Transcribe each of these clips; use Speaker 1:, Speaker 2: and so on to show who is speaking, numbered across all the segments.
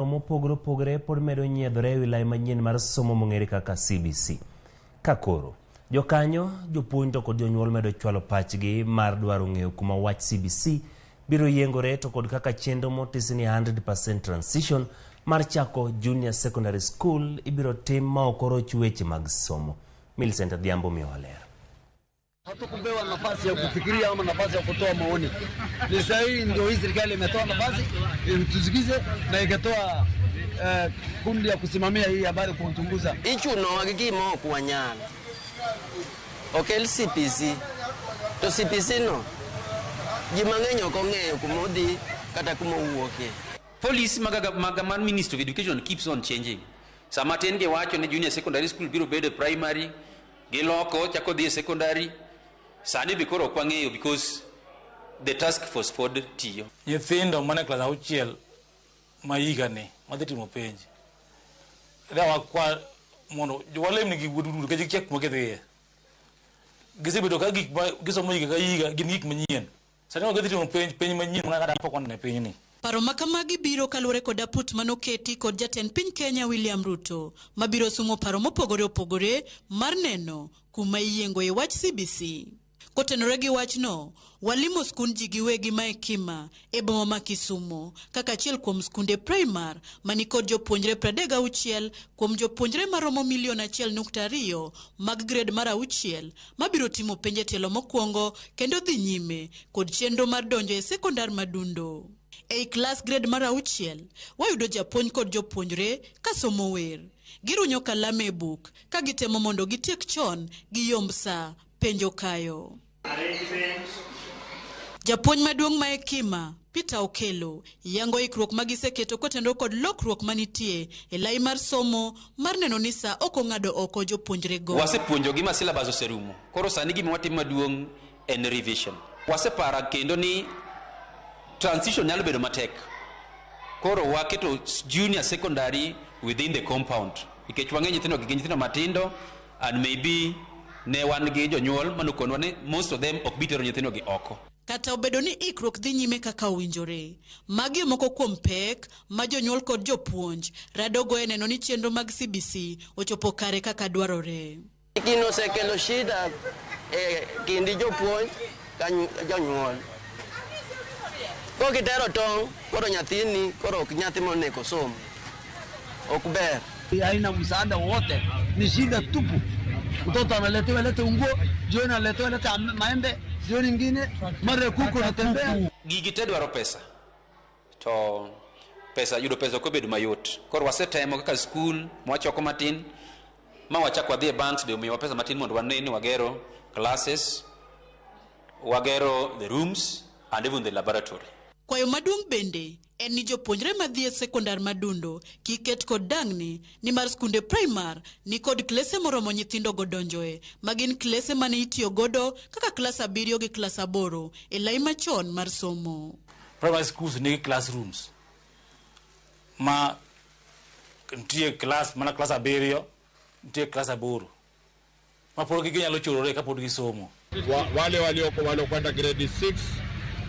Speaker 1: Mopogore opogore pod medo nyiedhore e wi lai manyien mar somo mong'ere kaka CBC. Ka koro, jokanyo, jopuonj to kod jonyuol medo chwalo pachgi mar dwaro ng'eyo kuma wach CBC biro yiengore to kod kaka chenro motisi ni 100% transition mar chako junior secondary school ibiro tim ma ok oroch weche mag somo. Millicent Adhiambo miyowa ler.
Speaker 2: Hatukupewa nafasi ya kufikiria ama nafasi ya kutoa maoni. Ni saa hii ndio hii serikali imetoa nafasi tusikize na ikatoa kundi ya kusimamia hii habari kuchunguza.
Speaker 3: Ichunowa gi gima ok wanyal. Okel CPC. To CPC no, ji mang'eny ok ong'eyo kuma odhi kata kuma owuokie.
Speaker 4: Policy maga mar Ministry of Education keeps on changing. Sama tin giwacho ni junior secondary school biro bedo e primary, giloko chako dhi e secondary. Sani be koro ok wang'eyo because the task force pod tiyo.
Speaker 5: Nyithindo mane klas auchiel ma higani madhi timo penj da wakwa mondo walemnegi dudu nikech gikia kuma gidhiye. Gisebedo ka gik ma gisomo higa ka higa gin gik manyien. Sani ok gidhi timo penj penj manyien ma kata pok oneno e pinyni.
Speaker 6: Paro ma kamagi biro kaluwore kod aput manoketi kod jatend piny Kenya William Ruto mabiro sumo paro mopogore opogore mar neno kuma iyiengo e wach CBC. Kotenore gi wachno, walimo skund ji giwegi ma Hekima e boma ma Kisumo kaka achiel kuom skunde primar manikod jopuonjre 36 kuom jopuonjre maromo milion 1.2 mag grade mar auchiel mabiro timo penj e tielo mokwongo kendo dhi nyime kod chenro mar donjo e sekondar madundo. Ei klas grade mar auchiel, wayudo japuonj kod jopuonjre ka somo wer. Girunyo kalam e buk ka gitemo mondo gitiek chon giyomb sa penjo kayo. Japuonj maduong' ma Hekima, Peter Okelo, yango ikruok ma giseketo kotenore kod lokruok manitie e lai mar somo mar neno ni sa ok ong'ado oko jopuonjrego.
Speaker 4: Wasepuonjogi ma syllabus oserumo. Koro sani gima watimo maduong' en revision. Waseparo kendo ni transition nyalo bedo matek. Koro waketo junior secondary within the compound. Nikech wang'eyo nyithindo gi gin nyithindo matindo and maybe ne wan gi jonyuol manokonwa ni most of them ok bi tero nyithindo gi oko.
Speaker 6: Kata obedo ni ikruok dhi nyime kaka owinjore, magi e moko kuom pek ma jonyuol kod jopuonj radogo e neno ni chenro mag CBC ochopo kare kaka dwarore.
Speaker 3: Gino osekelo shida e kind jopuonj gi jonyuol. Kokitero tong', koro nyathini koro ok nyathi monego som. Ok ber.
Speaker 2: Haina msaada wowote, ni shida tupu. Mtoto analetewa lete nguo, jioni analetewa lete maembe, jioni ingine mara kuku anatembea.
Speaker 4: Gigi te dwaro pesa. To pesa yudo pesa ok obedo mayot. Koro wasetemo kaka skul mwachoko matin ma wachako wadhi e banks be omiyowa pesa matin mondo wane ni wagero classes, wagero the rooms and even the laboratory.
Speaker 6: Kwayo maduong' bende en ni jopuonjre madhi e sekondar madundo kik ket kod dang'ni nimar skunde primar ni kod klese moromo nyithindo go donjoe ma gin klese mane itiyo godo kaka klas abiriyo gi klas aboro e lai machon mar somo.
Speaker 5: Primary schools nigi classrooms ma nitie klas mana klas abiriyo nitie klas aboro ma pod ginyalo chorore kapod gisomo.
Speaker 7: Wale walioko waliokwenda grade 6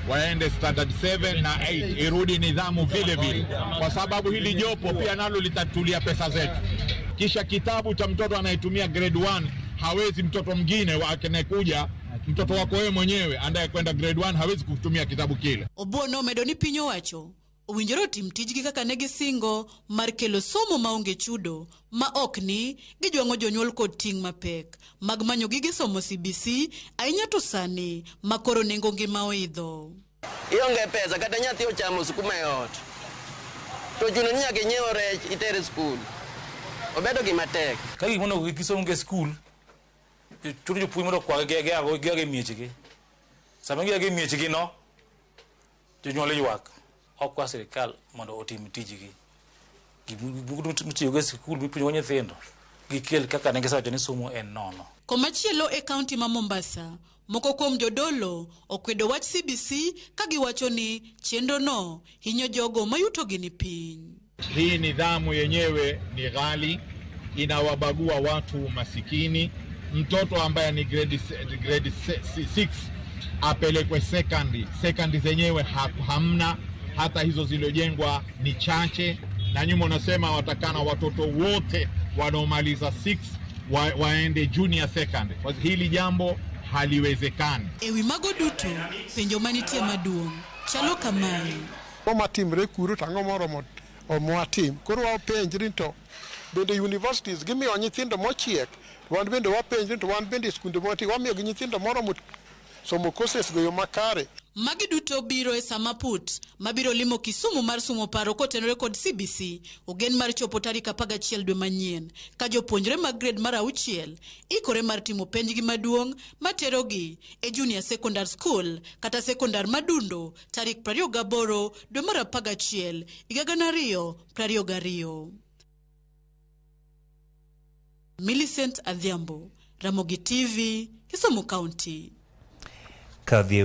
Speaker 7: waende standard 7 na 8, irudi nidhamu vile vile, kwa sababu hili jopo pia nalo litatulia pesa zetu. Kisha kitabu cha mtoto anayetumia grade 1 hawezi mtoto mwingine anayekuja, mtoto wako wewe mwenyewe anayekwenda grade 1 hawezi kutumia kitabu kile.
Speaker 6: Obuon nomedo ni piny owacho owinjore otim tijgi kaka ne gisingo mar kelo somo maonge chudo ma ok ni gijwang'o jonyuol kod ting' mapek mag manyo gige somo CBC ahinya to sani ma koro nengo ngima oidho.
Speaker 3: Ionge pesa kata nyathi ochamo sukuma e ot. To chuno ni nyaka inyiew rech iter e skul. Obedo gima tek.
Speaker 5: Ka gik monego gisom e skul, chuno jopuonj mondo okwagi gia e miechgi. Sama gia e miechgi no, jonyuol ywak. Okwa sirikal mondo otim tijgi. Gik mitiyogo e skul mipuonjogo nyithindo gikel kaka ne gisewacho ni somo en nono.
Speaker 6: Komachielo e kaunti ma Mombasa, moko kuom jodolo okwedo wach CBC ka giwacho ni chenrono hinyo jogo ma yutogi ni piny.
Speaker 7: Hii nidhamu yenyewe ni ghali, inawabagua watu masikini. Mtoto ambaye ni grade 6 apelekwe secondary, secondary zenyewe hamna, hata hizo zilizojengwa ni chache. Na nyuma unasema watakana watoto wote wanaomaliza 6 waende junior secondary. Kwa hili jambo haliwezekani.
Speaker 6: E wi mago duto, penjo manitie maduong' chalo kamae.
Speaker 8: Ang'o matimre kuro to ang'o moromo mwatim koro wapenjri ni to bende universities gimiyo nyithindo mochiek wan bende wapenjri ni to wan bende skunde mwatie wamiyogi nyithindo moromo somo courses go yo makare.
Speaker 6: Magi duto biro e sama put mabiro limo Kisumu mar sumo paro kotenore kod CBC ogen mar chopo tarik 11 dwe manyien ka jopuonjre mag grade mar auchiel ikore mar timo penjgi maduong' materogi e junior secondary school kata sekondar madundo tarik 28 dwe mar 11 higa 2022. Millicent Adhiambo, Ramogi TV, Kisumu County.
Speaker 1: Kadhi